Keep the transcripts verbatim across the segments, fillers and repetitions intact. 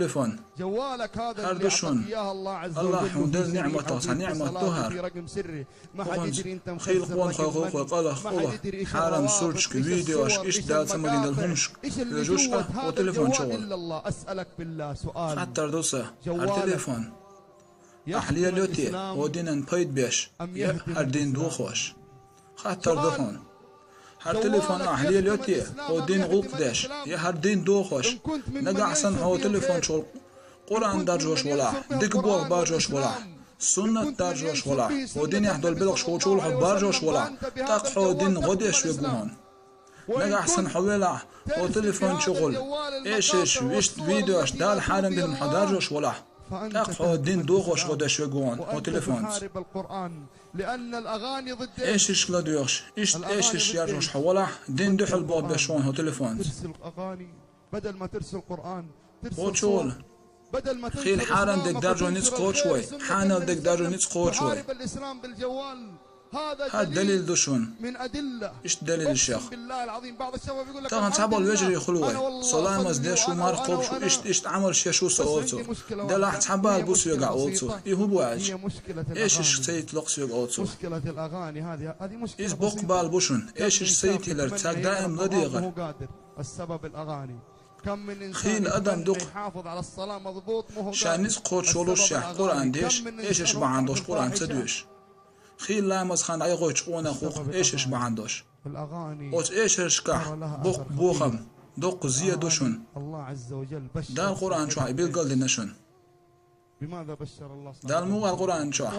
телефон. ХӀара ду шуна. АллахӀа хьуна делла ниӀматех цхьа ниӀмат ду хӀара. Хьуна хийла къонахой хул хьо къаьлла, хьарам сурташка, видеошка, иштта Дала ца магийна долу хӀуманашка хьоьжуш а хьо телефон чухула. Хаттар ду сан, хӀара телефон ахь лелайо те, хьо динан пайда беш, я хӀара дин дохош? Хаттар ду хьуна. ХӀара телефон ахь лелайо те, хьо дин гӀуллакх деш, я хӀара дин дохош? Нагахь санна хьо телефон чухула Къуръан даржош волахь, дика болх баржош волахь, суннат даржош волахь, хьо динехь долу белхаш хьо чухула хьо баржош волахь, тӀаккха хьо дин гӀо деш верг ву хьуна. Нагахь санна хьо велахь, хьо телефон чухула эшарш, вист, видеош, Дала хьарам динан хьо даржош волахь, тӀаккха хьо дин дохош гӀо деш верг ву хьуна хьо телефонца. Эшаршка ладоьгӀуш, иштта эшарш яржош хьо волахь, дин дуьхьал боху беш ву хьуна хьо телефонца. Хьо чухула хийла хьарам дерг даржо ницкъ кхочуш вай, хьанал дерг даржо ницкъ кхочуш вай. ХӀара далил ду шуна. Иштта далилаш ях. Тахана цхьаболу вежарий хуьлу вай. Со ламаз деш ву, марха кхобуш ву, иштта, иштта Ӏамалш еш ву со, олу цо. Делахь цхьа бала бу соьгахь, олу цо. И хӀун бу аьлча? Эшаршка ца йитталуш соьга, олу цо. Иза боккха бала бу шуна. Эшарш ца йитталар, цаьрга даим ладегӀар. Хийла адам дукха ша ницкъ кхочуш волуш шех Къуръан деш, эшарш бахьана долуш Къуръан ца доьшу. Хийла ламаз хан дӀайохуьйтуш къонах ву-кх эшарш бахьана долуш. Оцу эшаршкахь боккха бохам, доккха зен ду шуна. Дала Къуръан чохь и билгал дина шуна. Дала муха аьлла Къуръан чохь?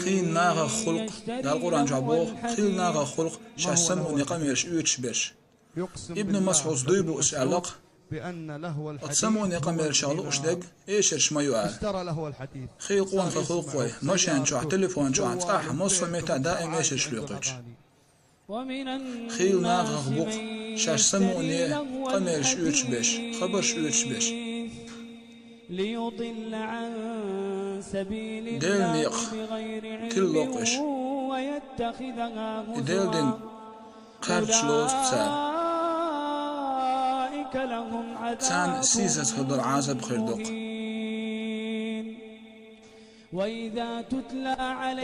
Хийла нахах хуьлу-кх, Дала Къуръан чохь боху, хийла нахах хуьлу-кх шаьш самукъане къамелаш оьцуш берш. Ибн Масъуд дуй бу аса аьлла-кх, оцу самукъане къамелашах лууш дерг эшарш ма ю аьлла. Хийла къонахий хуьлу-кх вай, машен чохь, телефон чохь, цӀахь, массо а метта даим эшарш лоькхуьйтуш. Хийла нахах бу-кх шаьш самукъане къамелаш оьцуш берш, хабарш оьцуш берш. Делан некъах тилла локхуш, и Делан дин кхаьрдаш лоцу цара. Царна сийсаз хир долу Ӏазап хир ду-кх.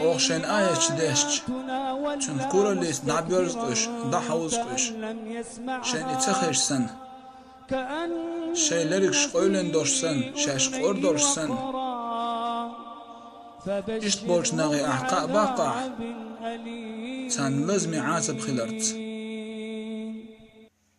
Оха шайна аяташ дешча, цуьнан кураллица дӀабоьрзу-кх уьш, дӀахьовзу-кх уьш. Шайна и ца хезаш санна, шайн лергаш къевлина долуш санна, шаьш къора долуш санна, иштта болчу нахе ахь кхаъ баккхахь, царна лазаме Ӏазап хиларца.